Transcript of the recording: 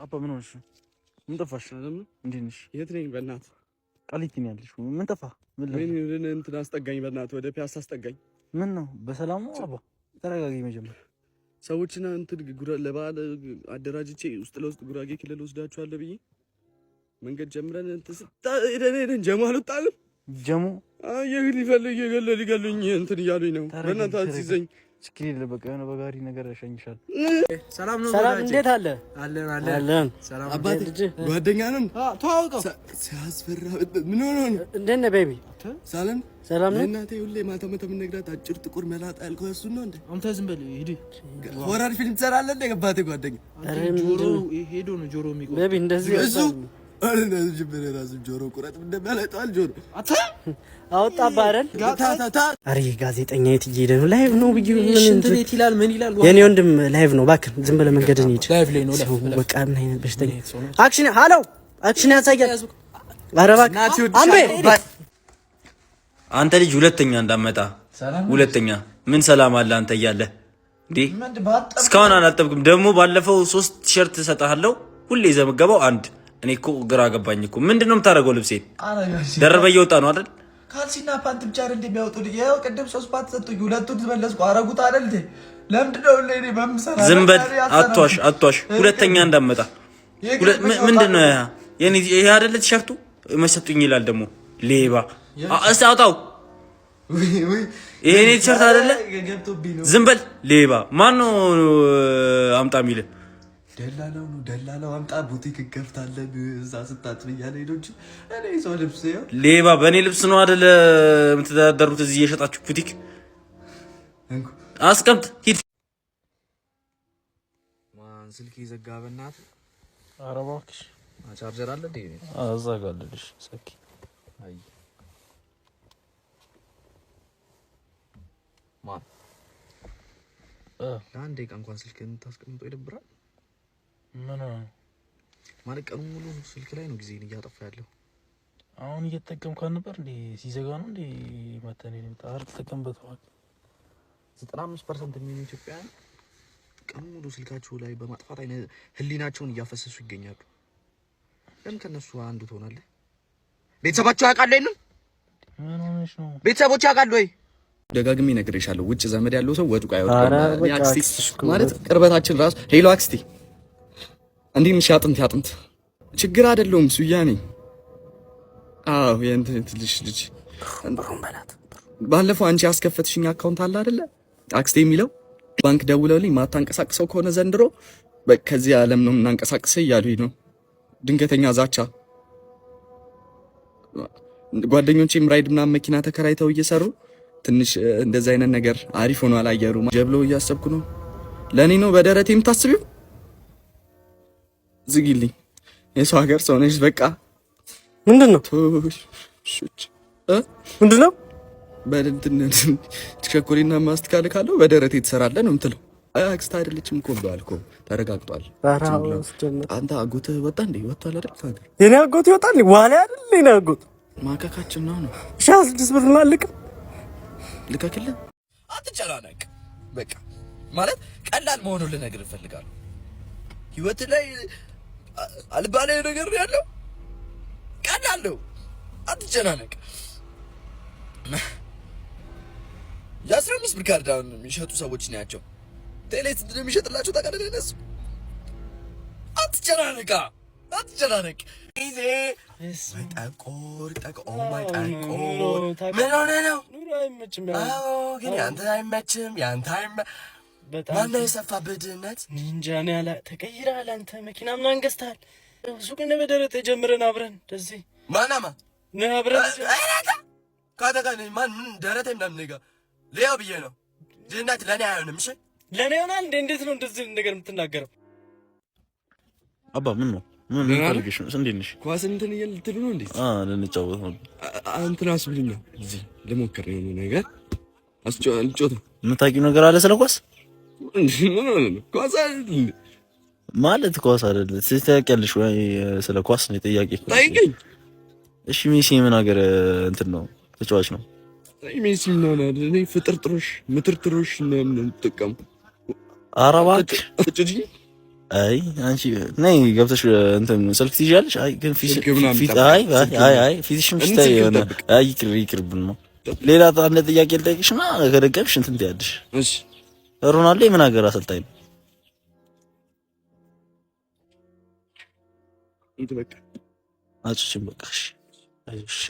አባ ምን ሆነሽ? ምን ጠፋሽ? እንዴት ነሽ? የት ነኝ? በእናትህ ቃሊቲ ነው ያለሽ። ምን ጠፋ? ምን ምን እንትን አስጠጋኝ፣ በእናትህ ወደ ፒያሳ አስጠጋኝ። ምን ነው? በሰላም ነው አባ? ተረጋጊ መጀመሪያ። ሰዎችን እንትን ለበዓል አደራጅቼ ውስጥ ለውስጥ ጉራጌ ክልል ወስዳችኋለሁ ብዬ መንገድ ጀምረን እንትን ሄደን ሄደን ጀሞ አልወጣንም። ጀሞ ሊፈልግ ሊገሉኝ እንትን እያሉኝ ነው። በእናትህ አትይዘኝ። ችግር የለም በቃ የሆነ በጋሪ ነገር እሸኝሻለሁ። ሰላም ነው። ሰላም እንዴት አለ? አለን አለን። አለን። ሰላም አባቴ ጓደኛ ነን። ተዋውቀው ሲያስፈራ ምን ሆኖ ነው? እንዴት ነህ baby? ሰላም ሰላም ነው። እናቴ ሁሌ ማታ ማታ የምነግራት አጭር ጥቁር መላጣ ያልከው እሱን ነው እንዴ? አንተ ዝም በል ሂድ። Horror ፊልም ትሰራለህ እንዴ? አባቴ ጓደኛ ጆሮ ሄዶ ነው ጆሮ የሚቆ Baby እንደዚህ እሱ ራሱ ጆሮ ቁረጥ እንደሚያለጠዋል ጆሮ አወጣብህ አይደል? ኧረ ይህ ጋዜጠኛ የት እየሄደ ነው? Live ነው ብዬ ምን ሽንት ቤት ይላል ምን ይላል? የኔ ወንድም live ነው። እባክህ ዝም ብለህ መንገድን ሂድ። Live ላይ ነው። ሰው በቃ ምን አይነት በሽተኛ። Action hello፣ action ያሳያል። ኧረ እባክህ አምቤ አንተ ልጅ ሁለተኛ እንዳመጣ ሁለተኛ ምን ሰላም አለ አንተ እያለ እንዴ? እስካሁን አላጠብቅም። ደግሞ ባለፈው 3 ቲሸርት እሰጥሃለሁ ሁሌ ይዘህ የምትገባው አንድ። እኔ እኮ ግራ ገባኝ እኮ። ምንድን ነው የምታደርገው? ልብሴን ደርበህ እየወጣ ነው አይደል? ካልሲና ፓንት ብቻ አይደል እንደሚያወጡልኝ? ይኸው ቅድም 3 ፓንት ሰጡኝ፣ ሁለቱን መለስኩ። አረጉት አይደል እንዴ? ለምንድን ነው ሁሌ እኔ በምሰራ? ዝም በል አትዋሽ፣ አትዋሽ። ሁለተኛ እንዳመጣ ምንድን ነው ይሄ አይደለ ቲሸርቱ መሰጡኝ ይላል ደግሞ ሌባ። እስኪ አውጣው። ይሄ እኔ ቲሸርት አይደለ? ዝም በል ሌባ። ማን ነው አምጣ የሚልህ? ደላላው ነው። ደላላው አምጣ ቡቲክ እንከፍታለን እዛ ስታጥብ እያለ ሄዶ እንጂ እኔ ሰው ልብስ ይኸው ሌባ። በእኔ ልብስ ነው አይደለ የምትተዳደሩት? እዚህ እየሸጣችሁ ቡቲክ አስቀምጥ፣ ሂድ። ማን ስልክ የዘጋ? በእናትህ ኧረ እባክሽ ቻርጀር አለ እንዴ? እዛ ጋር አለልሽ። ሰኪ አይ ማን ለአንድ ደቂቃ እንኳን ስልክ የምታስቀምጠው ይደብራል። ምን ማለት ቀኑን ሙሉ ስልክ ላይ ነው ጊዜን እያጠፋ ያለው። አሁን እየተጠቀምኩ አልነበር እንዴ? ሲዘጋ ነው እንዴ መተን የመጣ? ኧረ ተጠቀምበት እባክህ። 95% የሚሆኑ ኢትዮጵያውያን ቀኑን ሙሉ ስልካቸው ላይ በማጥፋት አይነ ህሊናቸውን እያፈሰሱ ይገኛሉ። ለምን ከነሱ አንዱ ትሆናለህ? ቤተሰባቸው ያውቃሉ? ይሄንን ምን ሆነሽ ነው? ቤተሰቦች ያውቃሉ ወይ? ደጋግሜ እነግርሻለሁ። ውጭ ዘመድ ያለው ሰው ወድቆ ኧረ አይወድቅም። በቃ አክስቴ አክስትሽ እኮ ማለት ቅርበታችን ራሱ hello አክስቴ እንዴት ነሽ? አጥንት አጥንት ችግር አይደለውም ሱያኔ። አዎ የእንትን ትልሽ ልጅ ብሩን በላት። ባለፈው አንቺ ያስከፈትሽኝ account አለ አይደለ? አክስቴ የሚለው ባንክ ደውለውልኝ ማታንቀሳቅሰው ከሆነ ዘንድሮ በቃ ከዚህ ዓለም ነው የምናንቀሳቅሰው እያሉኝ ነው። ድንገተኛ ዛቻ። ጓደኞቼም ራይድ ምናምን መኪና ተከራይተው እየሰሩ ትንሽ እንደዚህ አይነት ነገር አሪፍ ሆኗል አየሩ። ጀብሎ እያሰብኩ ነው። ለእኔ ነው በደረቴ የምታስቢው? ዝጊልኝ። የሰው ሀገር ሰው ነሽ። በቃ ምንድን ነው ምንድን ነው? በእንትን ቸኮሌና ማስቲካ ልካለሁ በደረቴ ትሰራለህ ነው የምትለው። አክስት አይደለችም እኮ ብለዋል እኮ ተረጋግጧል። አንተ አጎትህ ወጣ እንዴ? ወጥቷል አይደል? ከሀገር የኔ አጎት ይወጣል ዋላ አይደል? የኔ አጎት ማከካችን ነው ነው 6 ብር ላልቅ ልከክልህ። አትጨናነቅ። በቃ ማለት ቀላል መሆኑን ልነግርህ እፈልጋለሁ። ህይወት ላይ አልባሌ ነገር ነው ያለው፣ ቀላል ነው። አትጨናነቅ። የ15 ብር ካርድ አሁን የሚሸጡ ሰዎች ናቸው። ቴሌ ስንት ነው የሚሸጥላቸው ታውቃለህ? ለእነሱ አትጨናነቃ፣ አትጨናነቅ። ጊዜ ጠቆር ጠቆር oh my ጠቆር ምን ሆነ ነው? አዎ ግን ያንተ አይመችም። ያንተ ማነው የሰፋብህ ድህነት? እንጃ እኔ ተቀይረሃል አንተ መኪና ምናምን ገዝተሃል። ሱቅ በደረቴ ጀምረን አብረን እንደዚህ ማናማ አብረን ከአንተ ጋር ማን ምን ደረቴ ምናምን ነገር ሌላው ብዬ ነው። ድህነት ለእኔ አይሆንም። እሺ ለእኔ ይሆናል እንዴ? እንዴት ነው እንደዚህ ነገር የምትናገረው? አባ ምን ነው? ምን ፈልገሽ ነው? እንዴት ነሽ? ኳስ እንትን ልትሉ ነው እንዴ? አዎ ልንጫወት ነው። እንትን አስብልኛ እዚህ ልሞክር የሆነ ነገር አስጫወት። የምታውቂው ነገር አለ ስለ ኳስ? ኳስ አይደል ማለት ኳስ አይደለ? ታውቂያለሽ ወይ ስለ ኳስ ነው ጥያቄ። ጠይቀኝ። እሺ ሜሲ የምን ሀገር እንትን ነው ተጫዋች ነው? ሜሲ ምን ሆነ? እኔ ፍጥርጥሮሽ ምትርትሮሽ ነው የምጠቀመው። ኧረ እባክህ አይ አንቺ ነይ ገብተሽ እንትን ስልክ ትይዣለሽ። አይ ግን ስልክ ምናምን ፊት ጠብቅ፣ አይ አይ ስልክ አይ አይ ፊትሽም እኔ ሲታይ ስልክ የሆነ ጠብቅ። አይ ይቅር ይቅርብን ነው። ሌላ አንድ ጥያቄ ልጠይቅሽና ከደገምሽ እንትን ትያለሽ። እሺ። ሮናልዶ የምን ሀገር አሰልጣኝ ነው? ሂድ በቃ። አጭችም በቃ እሺ። አይዞሽ።